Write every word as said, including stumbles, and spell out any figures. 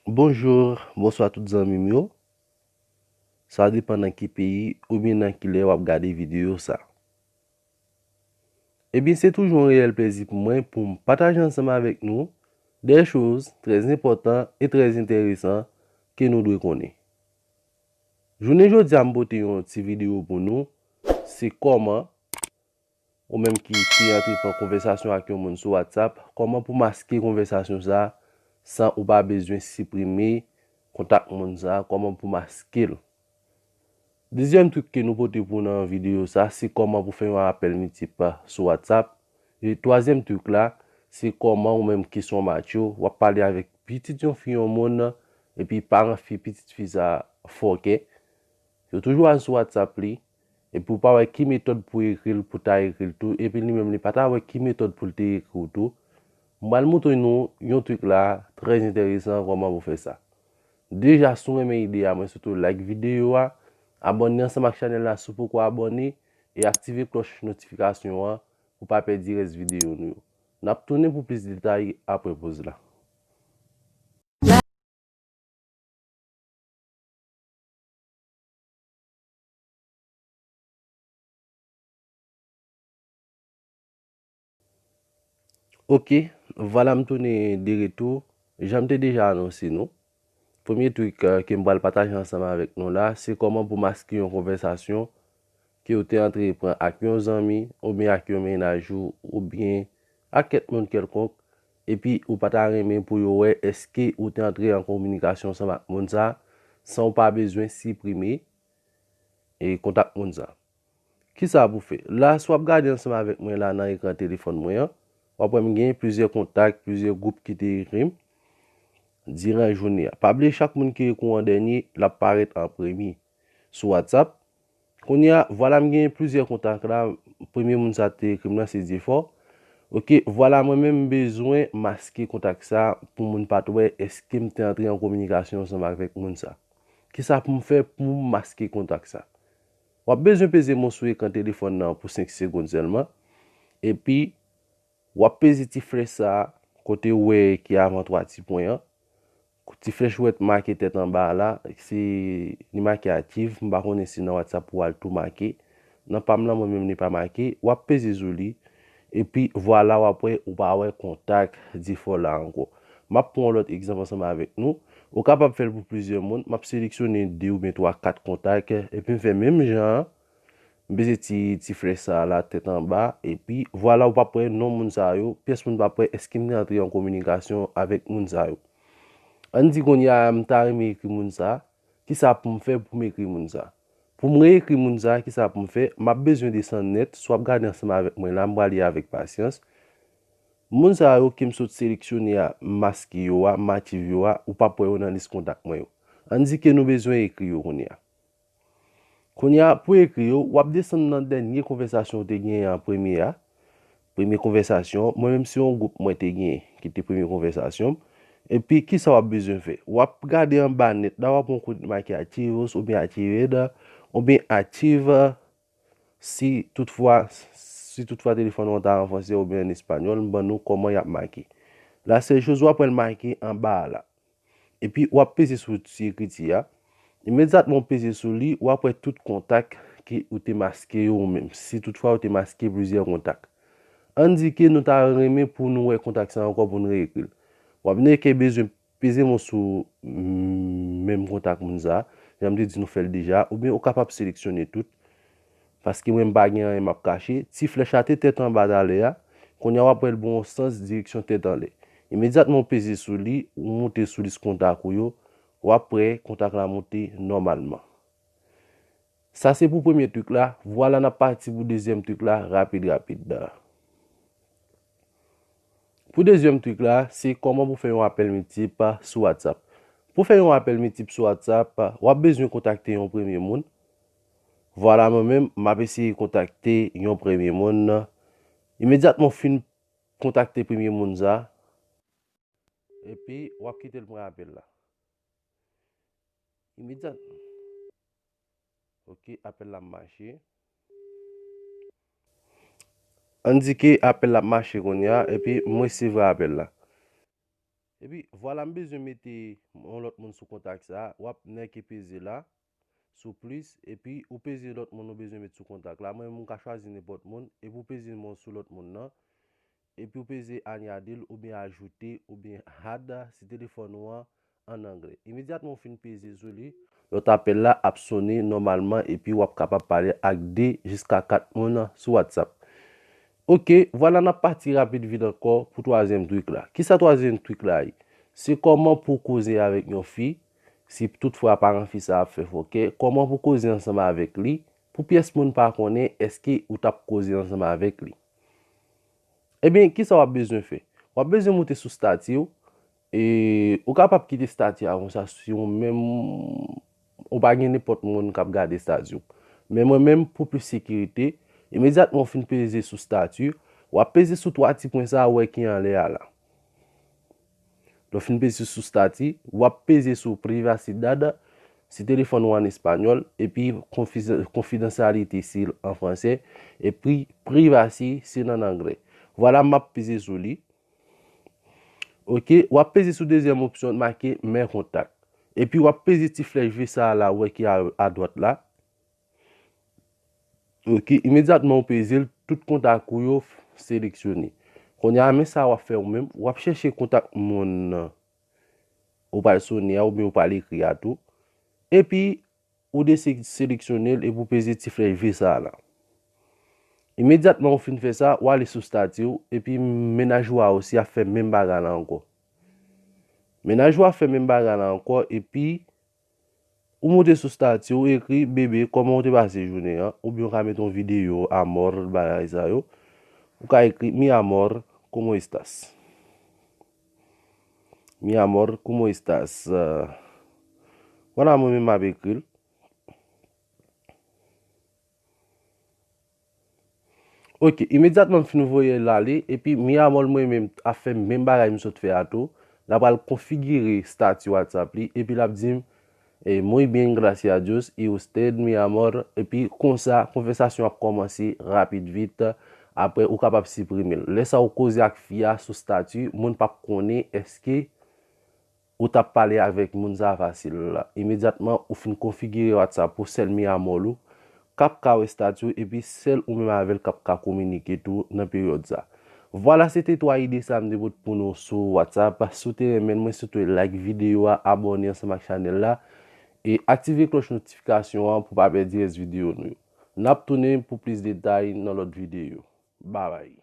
Bonjou, bonswa tout zanmi m yo. Sa depann nan ki peyi oubyen nan ki lè w ap gade videyo sa. Ebyen, se toujou yon reyèl plezi pou mwen pou m pataje ansanm avèk nou de choz trè enpòtan e trè enteresan ke nou dwe konnen. Jounen jodi a, m pote yon ti videyo pou nou. Se kòman ou menm ki te antre pran konvèsasyon ak yon moun sou WhatsApp, kòman pou maske konvèsasyon sa a san ou pa bezwen siprime kontak moun sa a, kòman pou maske l. Dezyèm trik ke nou pote pou nan videyo sa, se kòman pou fè yon apèl miltip sou WhatsApp. E twazyèm trik la, se kòman ou menm ki se yon macho, w ap pale avèk pitit yon fi yon moun, epi paran fi pitit fi sa fòkè. Yo toujou al sou WhatsApp li, epi ou pa wè ki metòd pou ekri l, pou ta ekri l tou, epi li menm li pa ta wè ki metòd pou l te ekri w tou. M pral montre nou yon trik la, trè enteresan kòman pou fè sa. Deja, si w renmen ide a, mwen swete w like videyo a, abòne ansanm ak chanèl la si w poko abòne, e aktive klòch notifikasyon an pou pa pèdi rès videyo nou yo. N ap tounen pou plis detay apre poz la. Ok, vwala m tounen de retou. Jan m te deja anonse nou, premye trik, eh, ke m pral pataje ansanm avèk nou la, se kòman pou maske yon konvèsasyon ke w te antre pran ak yon zanmi, oubyen ak yon mennaj ou, oubyen ak kèk moun kèlkonk, epi ou pa ta renmen pou yo wè èske ou te antre an kominikasyon ansanm ak moun sa, san w pa bezwen siprime e kontak moun sa. Kisa pou fè? La, si w ap gade ansanm avèk mwen la nan ekran telefòn mwen an, w ap wè m gen plizyè kontak, plizyè gwoup ki te ekri m diran jounen an. Pa bliye, chak moun ki ekri w an dènye, l ap parèt an premye sou WhatsApp. Kounye a, vwala m gen plizyè kontak la. Premye moun sa te ekri m nan se Dyefò. Ok, vwala mwen menm m bezwen maske kontak sa pou moun pa t wè èske m te antre an kominikasyon ansanm avèk moun sa. Kisa pou m fè pou m maske kontak sa? W ap bezwen peze m sou ekran telefòn nan pou senk segonn sèlman. Epi, w ap peze ti flèch sa a, kote w wè ki avan twa ti pwen an. Ti flèch ou wè t make tèt anba a la, se, li make aktif. M pa konnen si nan WhatsApp ou al tou make. Nan pa m lan, mwen menm, li pa make. W ap peze sou li. Epi, vwala, w ap wè, ou pa wè kontak Dyefò la ankò. M ap pran yon lòt egzanp ansanm avèk nou. Ou kapab fè l pou plizyè moun. M ap seleksyone de oubyen twa, kat kontak, epi m fè menm jan an. M peze ti, ti flèch sa a la, tèt anba, epi vwala, ou p ap wè non moun sa yo, pyès moun p ap wè èske m te antre an kominikasyon avèk moun sa yo. Ann di kounye a, m ta renmen ekri moun sa, kisa pou m fè pou m ekri moun sa? Pou m reekri moun sa, kisa pou m fè? M ap bezwen desann nèt, si w ap gade ansanm avèk mwen la, m prale avèk pasyans. Moun sa yo ke m sot seleksyone a, m maske yo a, m aktive yo a, ou p ap wè yo nan lis kontak mwen yo. Ann di ke nou bezwen ekri yo kounye a. Kounye a, pou ekri yo, w ap desann nan dènye konvèsasyon w te genyen an premye a. Premye konvèsasyon, mwen menm se yon gwoup mwen te genyen ki te premye konvèsasyon m. Epi, kisa w ap bezwen fè? W ap gade anba nèt la, w ap wè yon kote make activos oubyen actived, oubyen active, si toutfwa, si toutfwa telefòn ou an ta an fransè oubyen an espanyòl, m ban nou kòman y ap make. La sèl choz w ap wè l make anba a la. Epi w ap peze sou ti ekriti a. Imedyatman w peze sou li, w ap wè tout kontak ke ou te maske yo ou menm, si toutfwa ou te maske plizyè kontak. Ann di ke nou ta renmen pou nou wè kontak sa ankò pou nou reekri l. W ap nèke bezwen peze m sou, mm, menm kontak moun sa, jan m te di nou fè l deja, oubyen ou kapab seleksyone tout. Paske mwen m pa gen anyen m ap kache. Ti flèch la te tèt anba talè a. Kounye a w ap wè l ba w yon sans direksyon tèt anlè. Imedyatman w peze sou li, ou moute sou lis kontak ou yo, w ap wè kontak la moute nòmalman. Sa se pou premye trik la. Vwala n ap pati pou dezyèm trik la rapid rapid. Pou dezyèm trik la, se kòman pou fè yon apèl miltip sou WhatsApp. Pou fè yon apèl miltip sou WhatsApp, w ap bezwen kontakte yon premye moun. Vwala mwen menm, m ap eseye kontakte yon premye moun. Imedyatman w fin kontakte premye moun sa, epi w ap kite l pran apèl la. Imedyat. Ok, apèl la ap mache. Ann di ke apèl la ap mache kounye a, epi m resevwa apèl la. Epi vwala, m bezwen mete yon lòt moun sou kontak sa, w ap nèke peze la, sou plis, epi ou peze lòt moun ou bezwen met sou kontak la. Mwen menm, m ka chwazi nenpòt moun, epi ou peze mwen sou lòt moun nan, epi ou peze anyade l oubyen ajoute oubyen add si telefòn ou an an anglè. Imedyatman ou fin peze sou li, lòt apèl la ap sonnen nòmalman epi w ap kapab pale ak de jiska kat moun sou WhatsApp. Oke, vwala n ap pati rapid vit ankò pou twazyèm trik la. Kisa twazyèm trik la ye? Se kòman pou w koze avèk yon fi, si toutfwa paran fi sa ap fè fòkè, kòman pou w koze ansanm avèk li, pou pyès moun pa konnen èske ou t ap koze ansanm avèk li. Ebyen, kisa w ap bezwen fè? W ap bezwen moute sou stati w, e ou kapab kite stati a konsa si w menm ou pa gen nenpòt moun k ap gade stati w. Men mwen menm, pou plis sekirite, imedyatman w fin peze sou stati, w ap peze sou twa ti pwen sa a ou wè ki anlè a la. Lè w fin peze sou stati, w ap peze sou privacidad, si telefòn ou an espanyòl, epi konfiz-, confidentialité si l an fransè, epi privacy si l an anglè. Vwala, m ap peze sou li. Oke, w ap peze sou dezyèm opsyon make mes contacts. Epi w ap peze ti flèch ve sa a la ou wè ki a, adwat la. Oke, imedyatman ou peze l, tout kontak ou yo f-, seleksyone. Kounye a, men sa w ap fè ou menm, w ap chèche kontak moun ou pral sonnen a oubyen ou pral ekri a tou. Epi, ou dese-, seleksyone l epi ou peze ti flèch ve sa a la. Imedyatman ou fin fè sa, w ale sou stati w, epi mennaj ou a osi ap fè menm bagay la ankò. Mennaj ou a fè menm bagay la ankò, epi ou moute sou stati w, ekri, "Bebe, kòman w te pase jounen an?" Oubyen w ka mete yon videyo, amor, bagay sa yo. Ou ka ekri, "Mi amor, cómo estás?" "Mi amor, cómo estás?" Vwala, mwen menm m ap ekri l. Oke, imedyatman m fin voye l ale, epi mi amor mwen menm ap fè menm bagay m sot fè a tou. L ap al konfigire stati WhatsApp li, epi l ap di m, eh, "Muy bien, gracias a Dios, y usted, mi amor?" Epi konsa, konvèsasyon ap kòmanse rapid vit. Apre, ou kapab siprime l. Lè sa ou koze ak fi a sou stati, moun p ap konnen èske ou t ap pale avèk moun sa a fasil. Imedyatman ou fin konfigire WhatsApp ou, sèl mi amor ou k ap ka wè stati w, epi sèl ou menm avè l k ap ka kominike tou nan peryòd sa. Vwala, se te twa ide sa m te pote pou nou sou WhatsApp. Si w te renmen l, mwen swete w like videyo a, abòne ansanm ak chanèl la, e aktive klòch notifikasyon an pou w pa pèdi rès videyo nou yo. N ap tounen pou plis detay nan lòt videyo. Babay.